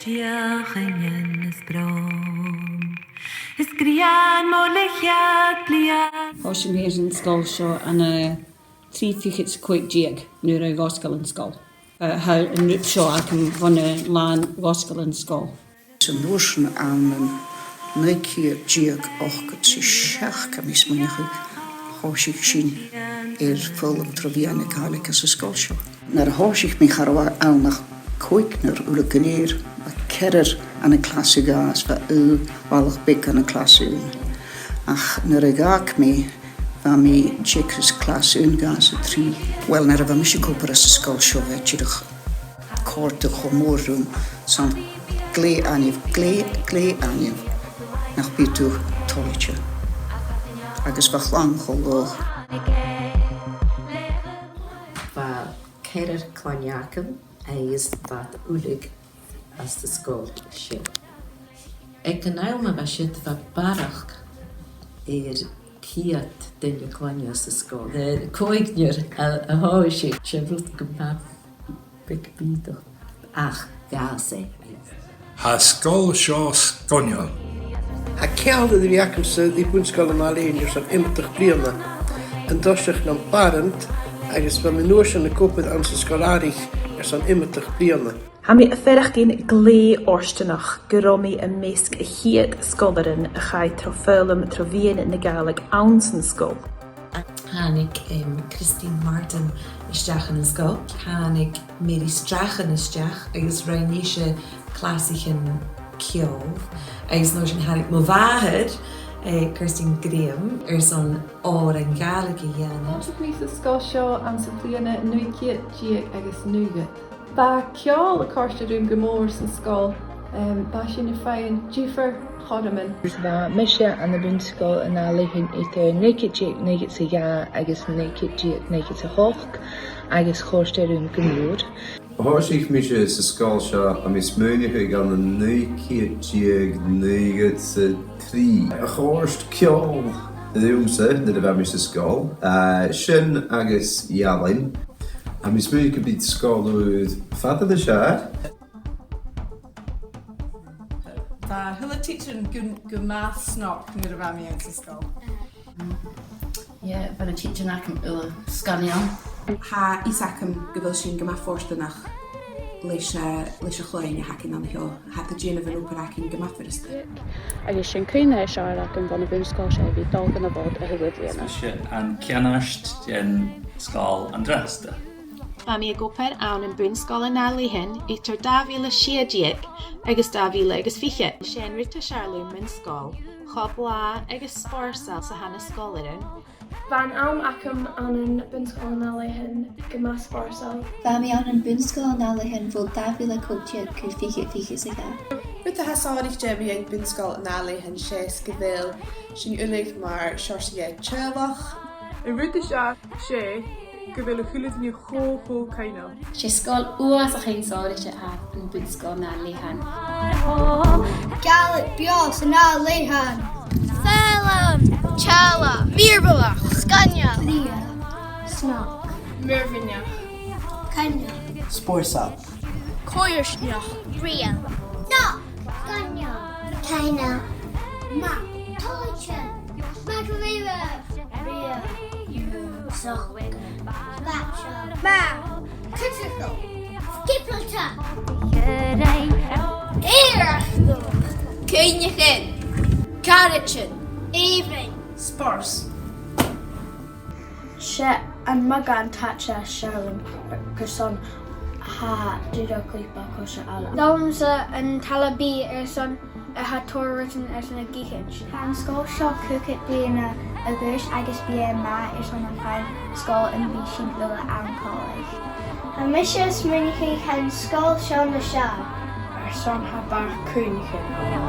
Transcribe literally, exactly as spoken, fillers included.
Dìochuimhneachan is brón. Is grian mo le cheud bliadhna. Thòisich mi air an sgoil seo ann an, eh, trì fichead 's a còig deug, nuair a dh'fhosgail an sgoil. Eh, tha an rud seo agam bhon a làn dh'fhosgail an sgoil. 'S an uair sin ann an naoi ceud deug ochdad 's a seachd, tha mi a' smaoineachadh, thòisich sinn air foghlam tro mheadhan na Gàidhlig anns an sgoil seo. Nuair a thòisich mi cha robh ann ach còignear uile gu lèir, bha ceathrar ann an clas a dhà, is bha aon bhalach beag ann an clas a h-aon. Ach nuair a dh'fhàg mi, bha mi deiseil anns clas aon, dhà 's a trì. Uill, nuair a bha mise ag obair anns an sgoil seo, bha e dìreach a' còrdadh cho mòr rium, 's ann glè ainneamh, glè, glè ainneamh nach biodh tu toilichte. Agus bha a' chlann cho laghach. Bha ceathrar cloinne agam agus bha iad uilig anns an sgoil seo. Aig an àm a bha siud bha barrachd air ceud duine cloinne anns an sgoil. Na còignear a, a thòisich, 's e rud gu math beag bìodach ach dh'fhàs e. Tha an sgoil seo sgoinneil. Tha ceangal air a bhith agamsa ri Bun-sgoil an Àth Leathain airson iomadach bliadhna. An toiseach nam pàrant agus bha mi an uair sin ag obair anns an sgoil-àraich airson iomadach bliadhna. Tha mi a' faireachdainn glè fhortanach gun robh mi am measg a' chiad sgoilearan a chaidh tro fhoghlam tro mheadhan na Gàidhlig anns an sgoil. Thàinig, em, Christine Martin a-steach dhan an sgoil. Thàinig Mary Strachan a-steach agus rinn ise clasaichean ceòl. Agus an uair sin thàinig mo mhàthair, eh, Kirsteen Graham, airson òrain Ghàidhlig a dhèanamh. Thòisich mi sa sgoil seo anns a' bhliadhna naoi ceud deug agus naochad. Bha ceòl a' còrdadh rium gu mòr san sgoil, em, bha sinn a' faighinn diofar chothroman. Bha mise ann am Bun-sgoil an Àth Leathain eadar naoi ceud deug naochad 's a dhà agus naoi ceud deug naochad 's a h-ochd agus chòrd e rium gu mòr. Thòisich mise sa sgoil seo, tha mi a' smaoineachadh, ann an naoi ceud deug naochad 's a trì. Chòrd ceòl riumsa nuair a bha mi sa sgoil, eh, sin agus ealain. Tha mi a' smaoineachadh gum bi sgoil ùr fada nas fheàrr. Bha a h-uile tidsear gu, gu math snog nuair a bha mi anns an sgoil. Yeah, bha na tidsearan agam uile sgoinneil. Tha fhios agam gu bheil sinn gu math fortanach leis a', leis a' chloinn a th' againn an seo. Tha iad a' dèanamh an obair againn gu math furasta. Agus 's e an cuimhne as fheàrr agam bhon a' Bhun-sgoil seo a bhith a' dol dhan a' Mhòd a h-uile bliadhna. 'S mise an ceannard den sgoil an-dràsta. Bha mi ag obair ann am Bun-sgoil an Àth Leathain eadar dà mhìle 's a sia deug agus dà mhìle agus fichead. 'S e an rud as fheàrr leam mun sgoil, cho blàth agus spòrsail 's a tha na sgoilearan. Bha an àm agam ann am Bun-sgoil an Àth Leathain gu math spòrsail. Bha mi ann am Bun-sgoil an Àth Leathain bho dhà mhìle còig deug gu fichead fichead 's a dhà. Rud a tha sònraichte mu dheidhinn Bun-sgoil an Àth Leathain, 's e 's gu bheil sinn uile mar seòrsa de theaghlach. An rud as fheàrr, 's e gu bheil a h-uile duine cho, cho coibhneil. 'S e sgoil uabhasach fhèin sònraichte a th' ann am Bun-sgoil an Àth Leathain. Gàidhlig beò san Àth Leathain. Foghlam. Teaghlach. Mìorbhaileach. Sgoinneil. Brèagha. Snog. Mìorbhaileach. Coibhneil. Spòrsail. Coimhearsnach. Brèagha. Snog. Sgoinneil. Coibhneil. Math. Toilichte. Math gu leòr. Brèagha. Socair. Spaideil. Math. Critical. Sgiobalta. Èireachdail. Cuimhneachan. Caraidean. Èibhinn. Spòrs. 'S e am beagan taitneamh as fheàrr leam, carson tha e dìreach cho beag cosgail. Tha leamsa an talla-bìdh airson a tha tòrr rudan airson a dhìth. Tha an sgoil seo còig ceud bliadhna a dh'aois agus bidh e math airson am faighinn sgoil am bi sinn uile ann còmhla. Tha mise a' smaoineachadh gun sgoil seo nas fheàrr. Airson tha barrachd cuimhneachain.